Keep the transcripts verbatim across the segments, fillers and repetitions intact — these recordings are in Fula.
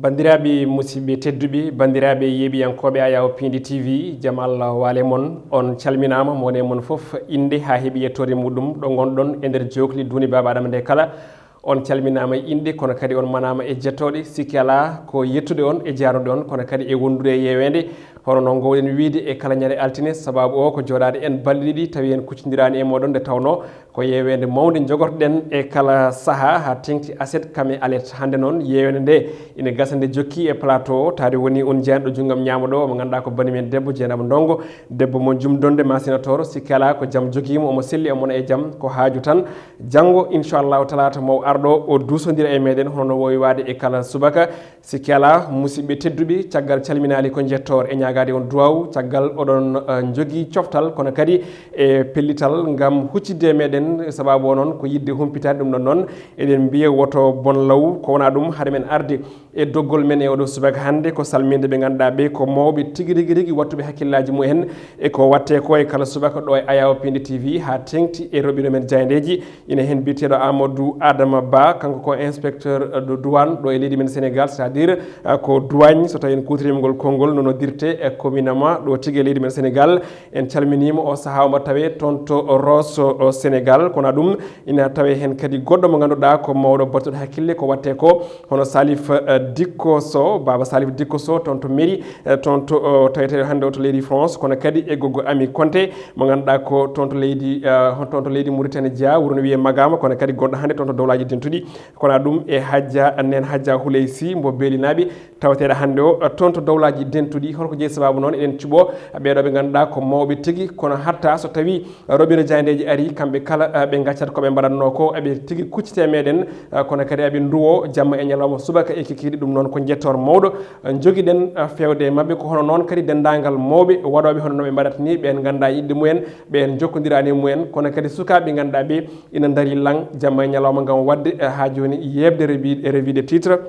Banndiraaɓe musidɓe tedduɓe, banndiraaɓe yeeɓiyankooɓe Ayaw Piindi T V, jam Allah waale mon. On calminaama, mo woni e mon fof innde haa heɓi yettoode muɗum, ɗo ngonɗon e nder jookli duuni Baaba Adama nde kala. On calminaama e innde, kono kadi on manaama e jettooɗe. Sikki alaa ko yettude on e jaarude on, kono kadi e wondude e yeeweende. Hono no ngoowɗen wiyde, e kala ñande altine, sabaabu o ko jooɗaade en balɗe ɗiɗi, tawi en kuccondiraani e mooɗon, nde tawnoo ko yeeweende mawnde jogortoɗen e kala sahaa haa teeŋti aset kam e alet. Hannde noon, yeeweende nde ina gasa nde jokki e plateau o, taade woni on jeyaaɗo junngam ñaamo ɗo, mo ngannduɗaa ko banndi men debbo Jeenaba Ndongo, debbo mo Jum Donde Masina Tooro. Sikki alaa ko jam jogii mo, omo selli, omo wona e jam, ko haaju tan. Janngo, inchallahu, talaata maw arɗo o, o duusondira e meɗen hono no woowi waade e kala subaka. Sikki alaa, musidɓe tedduɓe, caggal calminaali ko njettoor e ñaagaade on duwaaw, caggal oɗon, eh, njogii coftal, kono kadi e pellital ngam huccidde e meɗen, sabaabu o noon ko yiɗde humpitaade. Ɗum ɗon noon, eɗen mbiya woto bon law, ko wonaa ɗum, hade men arde e doggol men e oɗo subaka hannde, ko salminde ɓe ngannduɗaa ɓe ko mawɓe tigi rigi rigi, wattuɓe hakkillaaji mumen e ko watte ko e kala subaka ɗo e Ayaw Piindi T V, haa teeŋti e roɓindo men jaayndeeji. Ina heen biyeteeɗo Amadou Adama Ba, kanko ko inspecteur de douane ɗo e leydi men Sénégal, c'est-à-dire, eh, ko douane, so tawii en kuutoriima ngol konngol no noddirte e communément ɗo tigi e leydi men Sénégal. En calminiima o sahaa omo tawee toon to Rosso, o Sénégal. Kono ɗum ina tawee heen kadi goɗɗo mo ngannduɗaa ko mawɗo battuɗo hakkille ko watte ko, hono Salif, eh, Dikko Sow, Baaba Salif Dikko Sow, toon to mairie, eh, toon to, o, tawetee hannde o to leydi France, kono kadi e goggo Ami Konte, mo ngannduɗaa ko toon to leydi, eh, toon to leydi Mauritanie jeyaa, wuro no wiyee Magama, kono kadi gonɗo hannde toon to Dowlaaji Dentuɗi. Kono ɗum e Hajja, nen Hajja Huley Sy, mbo Beelinaaɓe, taweteeɗo hannde o, eh, toon to Dowlaaji Dentuɗi. Holko jeyi sabaabu noon? Eɗen cuɓoo ɓeeɗo ɓe ngannduɗaa ko mawɓe tigi, kono hatta so tawii roɓindo jaayndeeji arii, kamɓe kala, eh, ɓe ngaccat ko ɓe mbaɗatnoo ko, eɓe tigi kuccitee e meɗen, eh, kono kadi eɓe nduwoo jamma e ñalawma, subaka e kikiiɗe. Ɗum noon ko njettoor mawɗo, eh, njogiɗen, eh, feewde e maɓɓe. Ko hono noon kadi denndaangal mawɓe waɗooɓe hono no ɓe mbaɗata ni, ɓeen nganndaa yiɗde mumen, ɓeen njokkondiraani e mumen, kono kadi sukaaɓe ngannduɗaa ɓe ina ndarii laŋ jamma e ñalawma ngam waɗde, eh, haa jooni yeeɓde revue, revue de titre.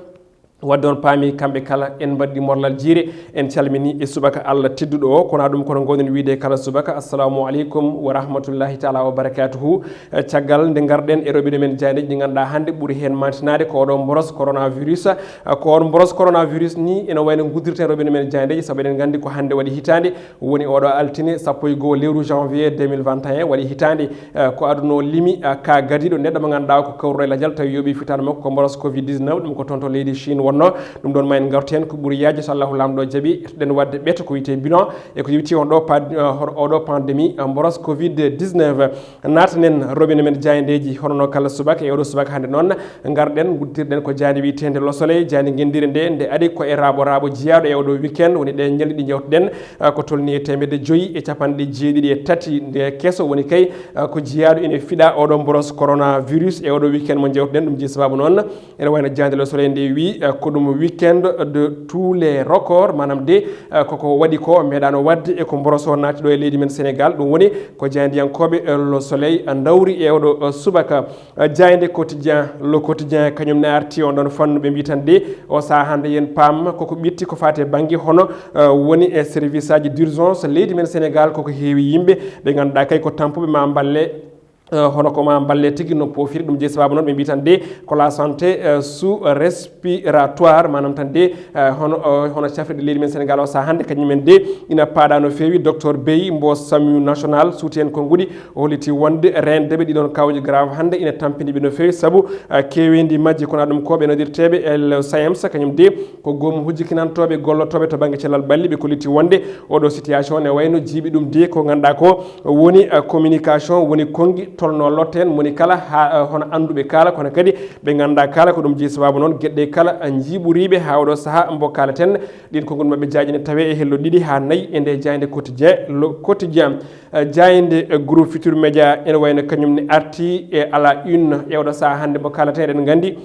Wadde on paami, kamɓe kala en mbaɗɗi morlal jiire, en calmini e subaka Allah tedduɗo o. Kono ɗum kono ngoɗen wiide kala subaka, assalamu aleykum wa rahmatullahi taala wa barakatuhu. Eh, caggal nde ngarɗen e roɓindo men jaayndeeji ɗi ngannduɗaa hannde ɓuri heen mantinaade ko oɗo mboros coronavirus. Eh, ko on mboros coronavirus ni ene wayno nguddirten roɓindo men jaayndeeji, sabu eɗen nganndi ko hannde waɗi hitaande, woni oɗo altine sappo e goo lewru janvier deux mille vingt et un waɗi hitaande, eh, ko aduna o limi, eh, ka gadiiɗo neɗɗo mo ngannduɗaa ko kawruɗo e lajal tawi yooɓi fitaandu makko ko mboros covid dix-neuf, ɗum ko toon to leydi Chine wonno. Ɗum ɗon ma en ngartu heen ko ɓuri yaajde so Allahu Laamɗo o jaɓi, eɗen waɗde ɓeto ko wiyetee bilan e ko yowti on ɗo pa-, eh, hono oɗo pandémie, eh, mboros covid dix-neuf. Naatanen roɓindo men jaayndeeji hono no kala subaka e oɗo subaka hannde noon, ngarɗen nguddirɗen ko jaaynde wiyeteende Le Soleil, jaaynde ngenndiire nde, nde ari ko e raaɓo raaɓo jiyaaɗo e oɗo weekend, woni ɗe ñalɗi ɗi njewtuɗen, ah, ko tolni e teemedde joyi e capanɗe jeeɗiɗi e tati nde keso woni kay, ah, ko jiyaaɗo ina fiɗa oɗo mboros coronavirus e oɗo weekend mo njewtuɗen. Ɗum jeyi sabaabu noon, ene wayno jaaynde Le Soleil nde wi, ah, ko ɗum weekend de tous les records, maanaam de, ah, koko waɗi ko meeɗaano waɗde e ko mboros o naati ɗo e leydi men Sénégal. Ɗum woni ko jaayndiyankooɓe, eh, Le Soleil, ah, ndawri e oɗo, eh, subaka. Eh, jaaynde Quotidien, Le Quotidien, kañum ne arti on ɗon fannu, ɓe mbi tan de, o sahaa hannde yen paam koko ɓitti ko faati e bannge hono, eh, woni e service aji d'urgence leydi men Sénégal, koko heewi yimɓe ɓe ngannduɗaa kay ko tampuɓe ma mballe, eh, hono ko ma mballe tigi no poofiri. Ɗum jeyi sabaabu noon ɓe mbi tan de ko la santé, eh, sous respiratoire, maanaam tan de, eh, hono, eh, hono cafrirɗe leydi men Sénégal o sahaa hannde kañum en de ina paaɗa no feewi. Docteur Bey mbo samu national suuti en konnguɗi, o holliti wonde reende ɓe ɗiɗon kawuji grave hannde ina tampini ɓe no feewi, sabu, ah, keeweendi majji kono ɗum ko ɓe noddirteeɓe el SAEMS, kañum de ko goomu hujjikinantooɓe gollotooɓe to bannge cellal ɓalli. Ɓe kolliti wonde oɗo situation ne wayno jiiɓi ɗum de ko ngannduɗaa ko woni, ah, communication woni konngi tolno lotten moni kala haa, ah, hono annduɓe kaala, kono kadi ɓe ngannduɗaa kaala. Ko ɗum jeyi sabaabu noon geɗe kala, ah, njiiɓuriiɓe haa oɗo sahaa mbo kaalaten. Ɗin konngol maɓɓe jaaƴi ne tawee e hello ɗiɗi haa nayi e nde jaaynde Quotidien, Le Quotidien. Eh, jaaynde, eh, Groupe Futurs Médias ene wayno kañum ne arti e à la une e oɗo sahaa hannde mo kaaleten, eɗen nganndi,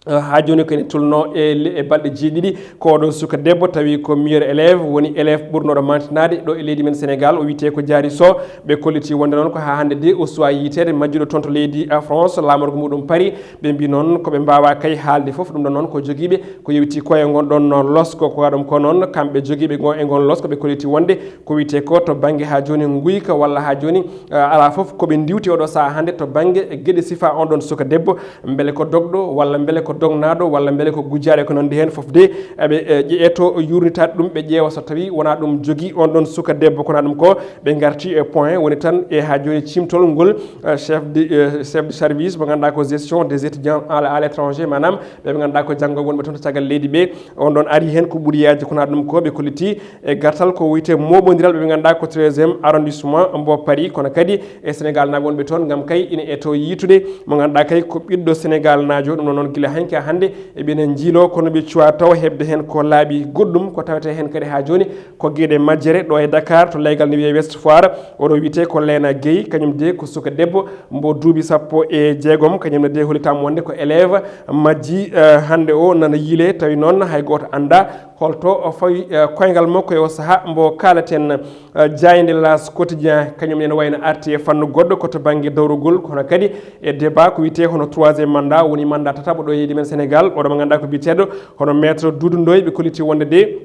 eh, haa jooni ko ene tolno e le-, e balɗe jeeɗiɗi. Ko oɗo suka debbo tawi ko meilleur élève, woni élève ɓurnoɗo mantinaade ɗo e leydi men Sénégal, o wiyetee ko Diary Sow. Ɓe kolliti wonde noon ko haa hannde de o suwaa yiiteede, majjuɗo toon to leydi, eh, France, laamorgo muɗum Paris. Ɓe mbi noon ko ɓe mbaawaa kay haalde fof. Ɗum ɗon noon ko jogiiɓe ko yowiti ko e ngon ɗon losko, ko waɗum ko noon kamɓe jogiiɓe ngo e ngon losko ɓe kolliti wonde ko wiyetee ko to bannge haa jooni nguyka walla haa jooni, eh, alaa fof ko ɓe ndiwti oɗo sahaa hannde to bannge geɗe sifaa on ɗon suka debbo, mbele ko dogɗo walla mbele ko dognaaɗo walla mbele ko gujjaaɗo e ko nanndi heen fof de, eɓe, eh, ƴe-, eto yurnitaade ɗum, ɓe ƴeewa so tawi wonaa ɗum jogi on ɗon suka debbo, ko na ɗum ko ɓe ngarti e point. Woni tan e haa jooni cimtol ngol, eh, chef de, eh, chef de service mo ngannduɗaa ko gestion des étudiants à, à l'étranger, maanaam ɓe ɓe ngannduɗaa ko janngo wonɓe toon to caggal leydi ɓe, on ɗon ari heen ko ɓuri yaajde, ko na ɗum ko ɓe kolliti e gartal ko wiyte mooɓondiral ɓe ɓe ngannduɗaa ko treizième arrondissement mbo Paris, kono kadi e Sénégal naaɓe wonɓe toon, ngam kay ina eto yiitude mo ngannduɗaa kay ko ɓiɗɗo Sénégal naajo. Ɗum ɗo noon gila hanki hannde eɓe ene njiilo, kono ɓe cuwa taw heɓde heen ko laaɓi goɗɗum, ko tawete heen kadi haa jooni ko geɗe majjere ɗo e Dakar to laygal ne wiyee West Foire. Oɗo wiyetee ko Lena Gueye, kañum de ko suka debbo mbo duuɓi sappo e jeegom, kañum ne de hollitaama wonde ko élève majji, eh, hannde o nana yiilee, tawi noon hay gooto anndaa holto o fawi, eh, koyngal makko e o sahaa mbo kaalaten. Eh, jaaynde L'As Quotidien, kañum ne no wayno arti e fannu goɗɗo ko to bannge dowrugol, kono kadi e débat ko wiyetee hono troisième mandat, woni mandat tataɓo ɗo e leydi men Sénégal, oɗo mo ngannduɗaa ko biyeteeɗo hono Maître Doudou Ndoye, ɓe kolliti wonde de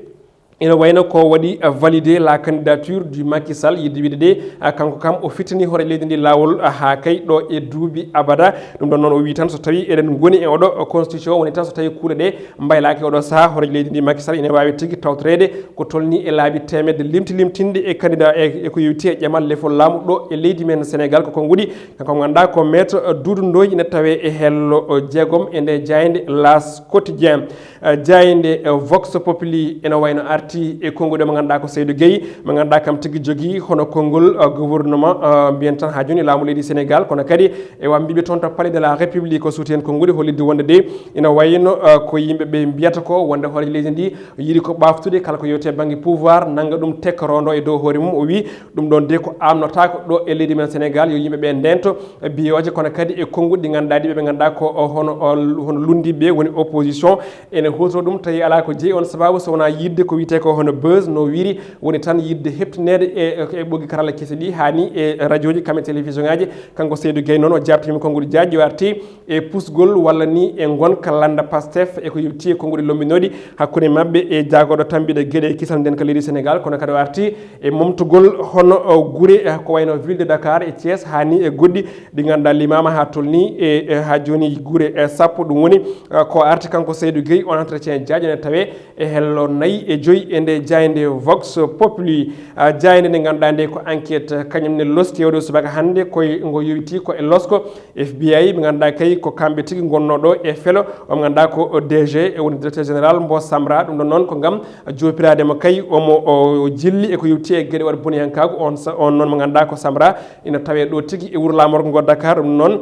ina wayno ko waɗi, eh, validé la candidature du Macky Sall, yiɗde wiide de, eh, kanko kam o fittini hoore leydi ndi laawol, eh, haa kay ɗo e duuɓi abada. Ɗum ɗon noon o wii tan so tawi eɗen ngoni e oɗo constitution, woni tan so tawi kuule ɗe mbaylaaki oɗo sahaa, hoore leydi ndi Macky Sall ina waawi tigi tawtoreede ko tolni e laabi teemedde limti limtinɗe e candidat e, e ko yowiti e ƴamal lefol laamu ɗo e leydi men Sénégal. Ko konnguɗi kanko mo ngannduɗaa ko Maître Doudou Ndoye ina tawee e hello, eh, jeegom e nde jaaynde L'As Quotidien. Eh, jaaynde, eh, Vox Populi ene wayno arti e konnguɗi mo ngannduɗaa ko Seydou Gueye, mo ngannduɗaa kam tigi jogii hono konngol, eh, gouvernement, eh, mbiyen tan haa jooni laamu leydi Sénégal, kono kadi e wambiɓe toon to Palais de la République o suuti heen konnguɗi hollitde wonde de ina wayno, eh, ko yimɓe ɓe mbiyata ko wonde hoore leydi ndi yiɗi ko ɓaaftude kala ko yewte bannge pouvoir, nannga ɗum tekka rondo e dow hoore mum. O wii ɗum ɗon de ko amnotaako ɗo e leydi men Sénégal, yo yimɓe ɓe ndento biyooje, kono kadi e konnguɗi ɗi ngannduɗaa ɗi ɓe ngannduɗaa ko, o, hono, o, hono lunndiiɓe woni opposition ene huutoro ɗum, tawi alaa ko jeyi on sababu so wonaa yiɗde ko wiyetee ko hono buzz no wiiri, woni tan yiɗde heɓtineede e, e, e ɓoggi karalla kese ɗi, haa ni e radiooji kam e télévision ŋaaji. Kanko Seydou Gueye noon o jaabtiima konnguɗi jaaji, o arti e pusgol walla ni e ngonka lannda Pastef e ko yowiti e konnguɗi lombinooɗi hakkunde maɓɓe e jaagorɗo tambiɗe geɗe e kisal nden ka leydi Sénégal, kono kadi o arti e momtugol hono, o, gure, eh, ko wayno Ville de Dakar e Thiès, haa ni e goɗɗi ɗi ngannduɗaa limaama haa tolni e, e haa jooni gure, eh, sappo. Ɗum woni, eh, ko arti kanko Seydou Gueye, on entretien jaaƴo ne tawee e hello nayi e joyi e nde jaaynde Vox Populi. Ah, jaaynde nde ngannduɗaa nde ko Enquête, kañum ne losti e oɗo subaka hannde koye ngo yowiti ko e losko F B I, ɓe ngannduɗaa kay ko kamɓe tigi ngonnoo ɗo e felo. O mo ngannduɗaa ko D G, e woni directeur général mbo Samra. Ɗum ɗon noon ko ngam joopiraade mo kay omo o jilli e ko yowti e geɗe waɗa boniyankaagu. On sa-, on noon mo ngannduɗaa ko Samra ina tawee ɗo tigi e wuro laamorgo ngo Dakar. Ɗum noon,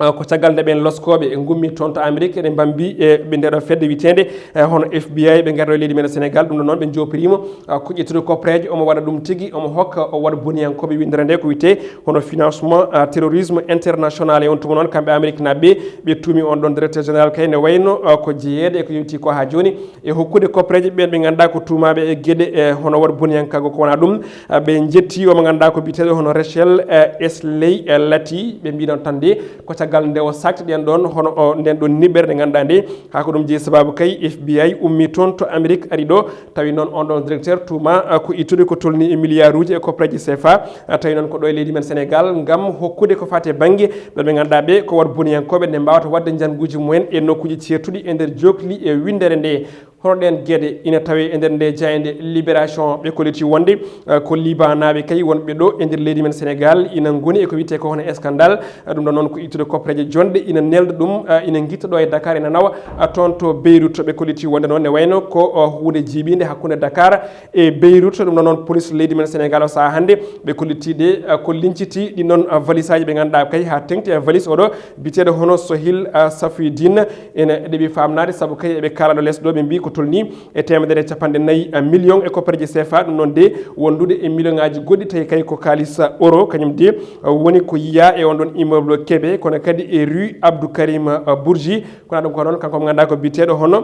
eh, ko caggal nde ɓeen loskooɓe e ngummi toon to Amérique, eɗen mbambi e ɓe ndeɗo fedde wiyeteende, eh, hono F B I, ɓe ngarɗo e leydi men Sénégal. Ɗum ɗon noon ɓe joopiriima, eh, ko ƴettude koppareeje omo waɗa ɗum tigi, omo hokka o waɗa boniyankooɓe winndere nde ko wiyetee hono financement, eh, terrorisme international. E on tuma noon kamɓe Amérique naaɓe ɓe, ɓe tuumi on ɗon directeur général kay ne wayno, eh, ko jeyeede e ko yowti ko haa jooni e hokkude koppareeje ɓeen ɓe ngannduɗaa ko tuumaaɓe e geɗe, eh, hono waɗa boniyankaagu. Ko wonaa ɗum, eh, ɓe njetti omo ngannduɗaa ko biyeteeɗo hono Rachel, eh, Esley, eh, Lati, ɓe mbiino tan de ko caggal nde o saakti ɗen ɗon hono o, nden ɗon niɓɓere nde ngannduɗaa nde, haa ko ɗum jeyi sababu kay F B I ummi toon to Amérique ari ɗo, tawi noon on ɗon directeur tuuma, ah, ko ittude ko tolni e milliarduuji e koppareeje C F A, ah, tawi noon ko ɗo e leydi men Sénégal ngam hokkude ko faati e bannge ɓe ɓe ngannduɗaa ɓe ko waɗa boniyankooɓe nde mbaawata waɗde njannguuji mumen e nokkuuji ceertuɗi e nder jookli e winndere nde. Hono ɗeen geɗe ina tawee e nder nde jaaynde Libération, ɓe kolliti wonde, eh, ko Libanaaɓe kay wonɓe ɗo e nder leydi men Sénégal ina ngoni e ko wiyetee ko hono scandale. Eh, ɗum ɗon noon ko ittude koppareeje jonɗe ina nelda ɗum, eh, ina ngitta ɗo e Dakar ina nawa, eh, toon to Beyrouth. Ɓe kolliti wonde noon ne wayno ko, eh, huunde jiiɓiinde hakkunde Dakar e Beyrouth. Ɗum ɗon noon police leydi men Sénégal o sahaa hannde ɓe kolliti ɗe, eh, ko linciti ɗi noon, eh, valisaaji ɓe ngannduɗaa kay haa teŋti e valise oɗo biyeteeɗo hono Sohil, eh, Safieddine. Ene ɗeɓi faamnaade sabu kay eɓe kaala ɗo les ɗo, ɓe mbii ko tolni e teemedere e capanɗe nayi million e koppareeji C F A, ɗum noon de wondude e million ŋaaji goɗɗi tawi kay ko kaalis euro, kañum de woni ko yiyaa e on ɗon immeuble Kébé, kono kadi e rue Abdou Karim Bourgi. Kono ɗum ko noon kanko mo ngannduɗaa ko biyeteeɗo hono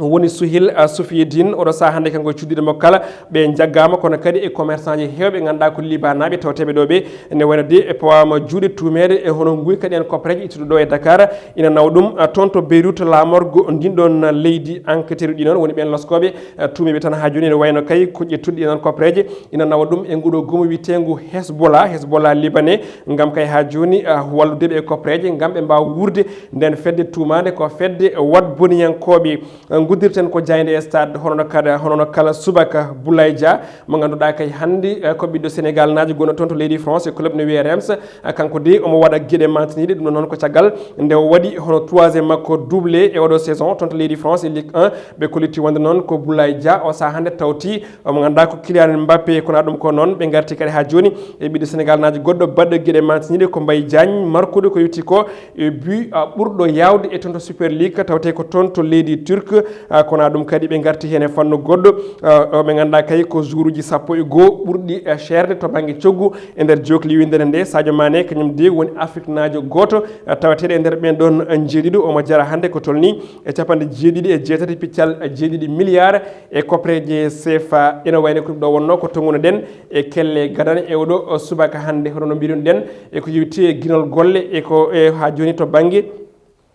woni Suhil, ah, Sufiyedin. Oɗo saha hannde kanko e cuddiɗo mo kala ɓe jaggama, kono kadi e commerçant ji heewɓe ngannduɗaa ko libanaaɓe tawteɓe ɗo ɓe, ne wayno de e pawaama juuɗe tuumeede e hono nguy kadi en koppareeje ittuɗo ɗo e Dakar, ina nawa ɗum, ah, toon to Beyrouth, laamorgo ndin ɗon leydi. Enquêteur ɗi noon woni ɓeen loskooɓe, ah, tuumeeɓe tan haa jooni, ene wayno kay ko ƴettuɗi ɗi noon koppareeje ina nawa ɗum e nguɗo goomu wiyeteengu Hezbollah, Hezbollah libanais, ngam kay haa jooni, ah, wallude ɓe e koppareeje ngam ɓe mbaawa wuurde. Nden fedde tuumaande ko fedde waɗboniyankooɓe. Nguddirten ko jaaynde e stade, hono no kada, hono no kala subaka Boulaye Dia, mo ngannduɗaa kay hannde, eh, ko ɓiɗɗo Sénégal naajo gonɗo toon to leydi France, e club no wiyee Reims. Eh, kanko de omo waɗa geɗe mantiniiɗe, ɗum ɗo noon ko caggal nde o waɗi hono troisième makko doublé e oɗo saison toon to leydi France e Ligue un. Ɓe kollitti wonde noon ko Boulaye Dia o saha hannde tawti, omo ngannduɗaa ko Kylian Mbappé, kono ɗum ko noon ɓe ngarti kadi haa jooni e ɓiɗɗo Sénégal naajo goɗɗo baɗɗo geɗe mantiniiɗe ko Mbaye Diagne, markude ko yowti ko e but, ah, ɓurɗo yaawde e toon to Super League, tawte ko toon to leydi Turque. Ah, kono ɗum kadi ɓe ngarti heen e fannu goɗɗo, ah, o ɓe ngannduɗaa kay ko joueuruji sappo e goo ɓurɗi, ah, ceerde to bannge coggu e nder jookli winndere nde. Sadio Mané kañum de woni Afrique naajo gooto, ah, tawateeɗo e nder ɓeen ɗoon, ah, njeeɗiɗo. Omo jara hannde ko tolni e capanɗe jeeɗiɗi e jeetati piccal, ah, jeeɗiɗi milliard e koppareeje C F A. Ina wayno ko ɗum ɗo wonno ko tongunoɗen e kelle gadane e oɗo, ah, subaka hannde, hono no mbiɗon ɗen, e ko yowiti e ginol golle e ko e haa jooni to bannge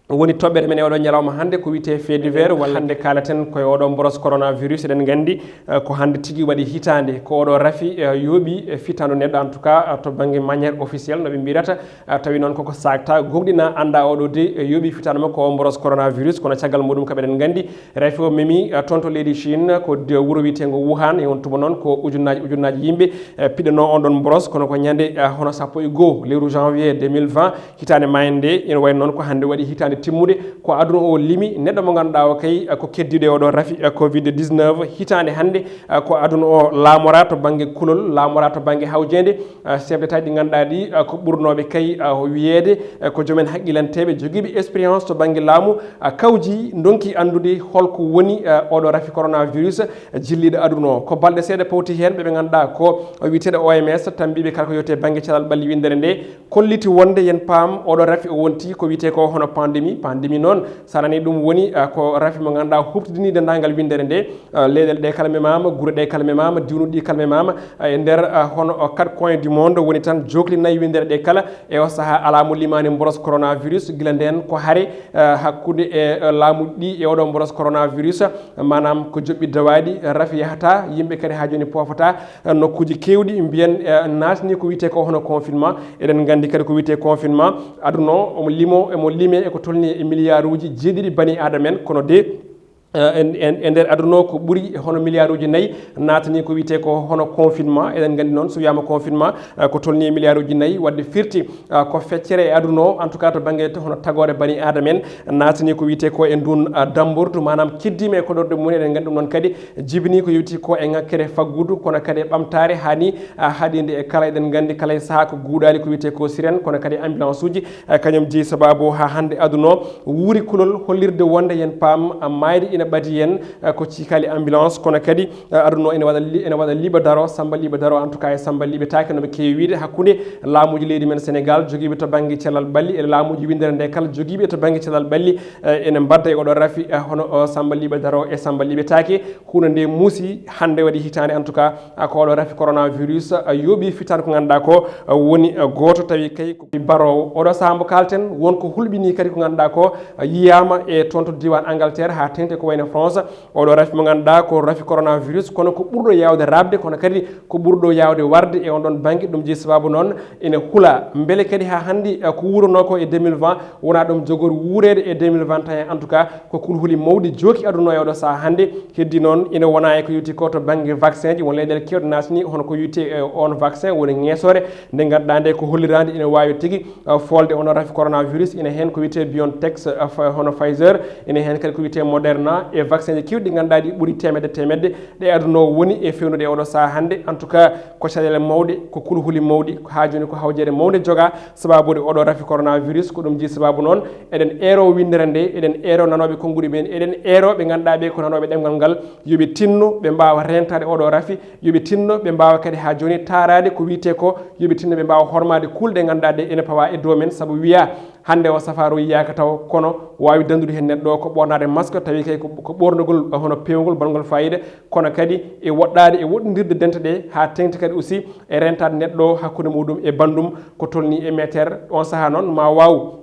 woni toɓɓere men e oɗo ñalawma hannde ko wiyetee fait divers, walla hannde kaalaten ko e oɗo mboros coronavirus. Eɗen nganndi, eh, ko hannde tigi waɗi hitaande, ko oɗo rafi, eh, yooɓi, eh, fitaandu neɗɗo, en tout cas, eh, to bannge manière officielle no ɓe mbirata, eh, tawi noon koko saakta, gomɗina annda oɗo de, eh, yooɓi fitaandu makko o mboros coronavirus, kono caggal muɗum kam eɗen nganndi rafi o memi, eh, toon to leydi Chine, ko de wuro wiyeteengo Wuhan, e on tuma noon ko ujunnaaji, ujunnaaji yimɓe, eh, piɗɗanoo on ɗon mboros, kono ko ñande, eh, hono sappo e goo lewru janvier deux mille vingt, hitaande maayde nde, ina wayi noon ko hannde waɗi hitaande timmude, ko aduna o limi neɗɗo mo ngannduɗaa o kay, ko keddiiɗo e oɗo rafi, eh, covid dix-neuf. Hitaande hannde, eh, ko aduna o laamora to bannge kulol, laamora to bannge hawjeende, eh, chef d'État ji ɗi ngannduɗaa ɗi, eh, ko ɓurnooɓe kay, eh, wiyeede, eh, ko joom en haqqilanteeɓe jogiiɓe expérience to bannge laamu, eh, kawji ndonki anndude holko woni, eh, oɗo rafi coronavirus, eh, jilliiɗo aduna o. Ko balɗe seeɗa pawti heen ɓe ɓe ngannduɗaa ko wiyeteeɗo O M S, tammbiiɓe kala ko yowti e bannge calal ɓalli winndere nde, kolliti wonde yen paam oɗo rafi o wonti ko wiyetee ko hono pandémie. Pandémie noon, so a nanii ɗum woni, ah, ko rafi mo ngannduɗaa huɓtidinii denndaangal winndere nde, ah, leyɗeele ɗe kala memaama, gure ɗe kala memaama, diwnuɗi ɗi kala memaama, ah, e nder, ah, hono, ah, quatre coins du monde woni tan jookli nayi winndere ɗe kala. E o sahaa alaa mo limaani mboros coronavirus, gila ndeen ko hare, ah, hakkunde e, ah, laamu ɗi e oɗo mboros coronavirus, maanaam ko joɓɓi dawaaɗi, rafi yahataa, yimɓe kadi haa jooni poofataa, ah, nokkuuji keewɗi mbiyen, ah, naatni ko wiyetee ko hono confinement. Eɗen nganndi kadi ko wiyetee confinement, aduna o, omo limo, omo limee e ko tolnii e miliyaaruuji jeeɗiɗi bani aadama en, kono de, eh, en, en, e nder aduna o ko ɓuri hono miliyaaruuji nayi naatani ko wiyetee ko hono confinement. Eɗen nganndi noon so wiyaama confinement, eh, ko tolnii e miliyaaruuji nayi, waɗde firti, eh, ko feccere e aduna o, en tout cas to bannge to hono tagoore bani aadama en naatani ko wiyetee ko e ndun, eh, dammbordu, maanaam keddiima e koɗorɗe mum. Eɗen nganndi ɗum noon kadi jibinii ko yowiti ko e ŋakkere faggudu, kono kadi e ɓamtaare haa ni, ah, haaɗiinde e kala. Eɗen nganndi kala e sahaa ko guuɗaali ko wiyetee ko sirène, kono kadi ambulance uji, ah, kañum jeyi sabaabu haa hannde aduna o wuuri kulol hollirde wonde yen paam, ah, maayde ina ɓadii en, ah, ko ciikaali ambulance, kono kadi, ah, aduna o ene waɗa li-, ene waɗa liɓa daro, Samba liɓa daro, en tout cas e Samba liɓetaake no ɓe keewi wiyde hakkunde laamuuji leydi men Sénégal jogiiɓe to bannge cellal ɓalli e laamuuji winndere nde kala jogiiɓe to bannge cellal ɓalli, eh, ene mbadda e oɗo rafi, eh, hono, oh, Samba liɓa daro e Samba liɓetaake. Huunde nde muusi, hannde waɗi hitaande, en tout cas, ah, ko oɗo rafi coronavirus, ah, yooɓi fitaande ko ngannduɗaa ko, ah, woni, ah, gooto tawi kay ko baroowo. Oɗo sahaa mbo kaalten, won ko hulɓinii kadi ko ngannduɗaa ko, ah, yiyaama e toon to diiwaan Angleterre haa teeŋti ko wayno France. Oɗo rafi mo ngannduɗaa ko rafi coronavirus, kono ko ɓurɗo yaawde raɓde, kono kadi ko ɓurɗo yaawde warde e on ɗon bannge. Ɗum jeyi sabaabu noon ene hula. Mbele kadi haa hannde, eh, ko wuuranoo ko e deux mille vingt, wonaa ɗum jogori wuureede e deux mille vingt et un, en tout cas, ko kulhuli mawɗi jooki aduna o e oɗo sahaa hannde. Heddi noon, ina wona e ko yowiti ko to bannge vaccin ji, won leyɗeele keewɗe naatni, hono ko yowiti e on vaccin woni ŋeesoore, nde ngannduɗaa nde ko holliraande ina waawi tigi, uh, foolde oɗo rafi coronavirus. Ina heen ko wiyetee BioNTech, uh, fa-, hono Pfizer, ina heen kadi ko wiyetee Moderna, e vaccin ji keewɗi ɗi ngannduɗaa ɗi ɓuri teemedde teemedde, ɗe aduna o woni e fewnude e oɗo sahaa hannde. En tout cas, ko caɗeele mawɗe, ko kulhuli mawɗi, ko haa jooni ko hawjere mawnde jogaa, sababude oɗo rafi coronavirus. Ko ɗum jeyi sababu noon, eɗen eero winndere nde, eɗen eero nanooɓe konnguɗi men, eɗen eero ɓe ngannduɗaa ɓe ko nanooɓe ɗemngal ngal, yo ɓe tinno ɓe mbaawa reentaade oɗo rafi, yo ɓe tinno ɓe mbaawa kadi haa jooni taaraade ko wiyetee ko, yo ɓe tinno ɓe mbaawa hormaade kuulɗe ɗe ngannduɗaa ɗe ene pawaa e dow men, sabu wiyaa Hannde o safaaru yiyaaka taw, kono waawi danndude heen neɗɗo ko ɓoornaade masque, tawi kay ko, ko ɓoornugol, eh, hono peewngol, bangol faayiida, kono kadi e woɗɗaade e woɗɗondirde dente ɗe, haa teŋti kadi aussi e rentaade neɗɗo hakkunde muɗum e banndum ko tolni e meeteer. On sahaa noon ma waaw,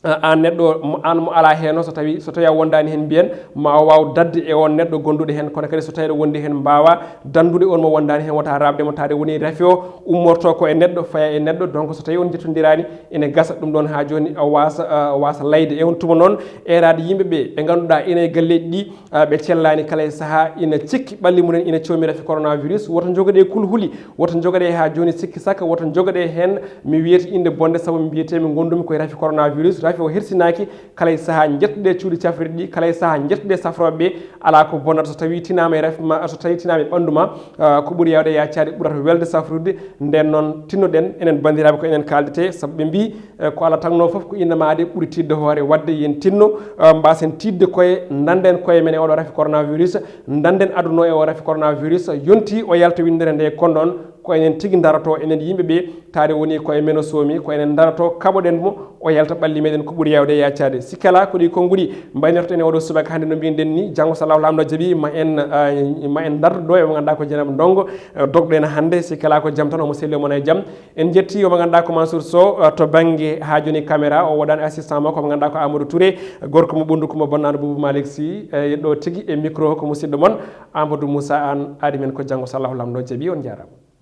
eh, aan neɗɗo mo, aan mo alaa heen o, so tawi, so tawi a wondaani heen mbiyen, ma o waaw dadde e on neɗɗo gonduɗo heen, kono kadi so tawi aɗa wondi heen mbaawa danndude on mo wondaani heen, wota raɓde mo, taade woni rafi o ummorto ko e neɗɗo, faya e neɗɗo. Donc so tawi on njettondiraani, ene gasa ɗum ɗon haa jooni o waasa, uh, waasa layde. E on tuma noon eeraade yimɓe ɓe, ɓe ngannduɗaa ina e galleeji ɗi, uh, ɓe cellaani kala e sahaa, ina cikki ɓalli mumen ina coomi rafi coronavirus. Woto njogoɗe kulhuli, woto njogoɗe haa jooni sikki sakka, woto njogoɗe heen mi wiyete innde bonde sabu mi mbiyetee mi ngondumi koye rafi coronavirus. Rafi o hersinaaki, kala e sahaa njettoɗe cuuɗi cafrirɗi, kala e sahaa njettoɗe safrooɓe ɓe. Alaa ko bonnata so tawi tinaama e rafi ma, so tawi tinaama e ɓanndu ma, ah, ko ɓuri yaawde yaacaade ɓurata welde safrude. Nden noon tinnoɗen enen banndiraaɓe ko enen kaaldete, sabu ɓe mbii, eh, ko Allah tagnoo fof ko innama de ɓuri tiiɗde hoore. Waɗde yen tinno, ah, mbaasen tiiɗde koye, ndannden koye men e oɗo rafi coronavirus, ndannden aduna o e o rafi coronavirus, yonti o yalta winndere nde kon ɗon, ko enen tigi ndaroto, enen yimɓe ɓe, taade woni ko e men o soomi, ko enen ndaroto, kaɓoɗen mo, o yalta ɓalli meɗen ko ɓuri yaawde yaacaade. Sikke alaa ko ɗi konnguɗi mbaynortoɗen e oɗo subaka hannde no mbiyden ni, janngo so Allah lamɗo jaɓi ma en, ah, ma en ndardo ɗo e mo ngannduɗaa ko Jenab Ndongo, eh, dogɗo en hannde, sikke alaa ko jam tan, omo selli omo nana e jam. En njetti omo ngannduɗaa ko Mansour Sow, eh, to bannge haa jooni caméra, o waɗaani assistant makko, omo ngannduɗaa ko Amadou Touré, gorko mo Ɓunndu Kumba Bonnaano Boubou Malick Sy, eh, ɗo tigi e micro ko musidɗo mon Amadou Moussa Anne, aadi men ko janngo so Allah lamɗo jaɓi, on njaaraama.